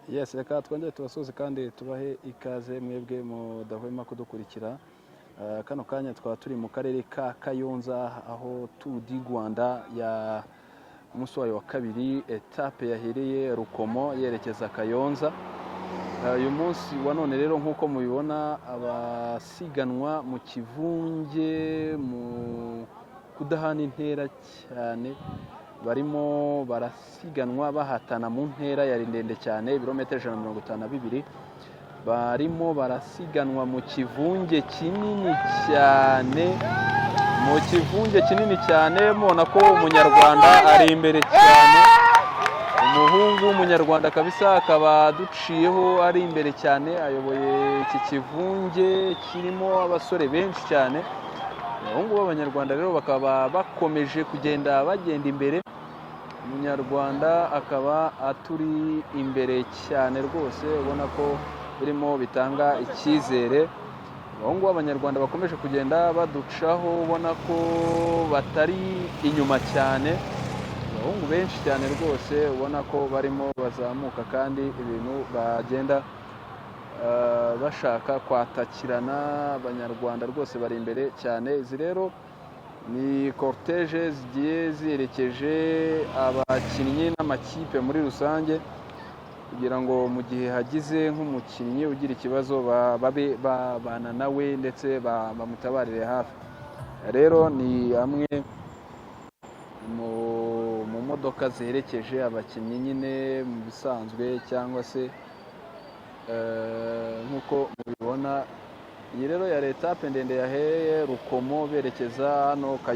Yes, reka twongere tubasuhuze kandi tubahe ikaze mwebwe mudahwema kudukurikira. Kano kanya twaba turi mu karere ka Kayonza, aho Tour du Rwanda ya umunsi wayo wa kabiri, étape yahereye Rukomo yerekeza Kayonza. Uyu munsi wa none rero, nk'uko mubibona, abasiganwa mu kivunge, mu kudahana intera cyane, barimo barasiganwa bahatana mu ntera yari ndende cyane, ibirometero 152. Barimo barasiganwa mu kivunge kinini cyane, mu kivunge kinini cyane. Mubona ko Umunyarwanda ari imbere cyane, umuhungu w'Umunyarwanda kabisa, akaba aduciyeho ari imbere cyane, ayoboye iki kivunge kirimo abasore benshi cyane. Abahungu b'Abanyarwanda rero bakaba bakomeje kugenda bagenda imbere. Umunyarwanda akaba aturi imbere cyane rwose, ubona ko birimo bitanga icyizere. Abahungu b'Abanyarwanda bakomeje kugenda baducaho, ubona ko batari inyuma cyane. Abahungu benshi cyane rwose, ubona ko barimo bazamuka kandi ibintu bagenda bashaka kwatakirana. Abanyarwanda rwose bari imbere cyane. Izi rero ni cortège zigiye ziherekeje abakinnyi n'amakipe muri rusange, kugira ngo mu gihe hagize nk'umukinnyi ugira ikibazo babe babana nawe ndetse bamutabarire hafi. Rero ni amwe mu modoka ziherekeje abakinnyi nyine mu bisanzwe, cyangwa se nk'uko mubibona, iyi rero ya étape ndende yahereye Rukomo berekeza hano Kayonza.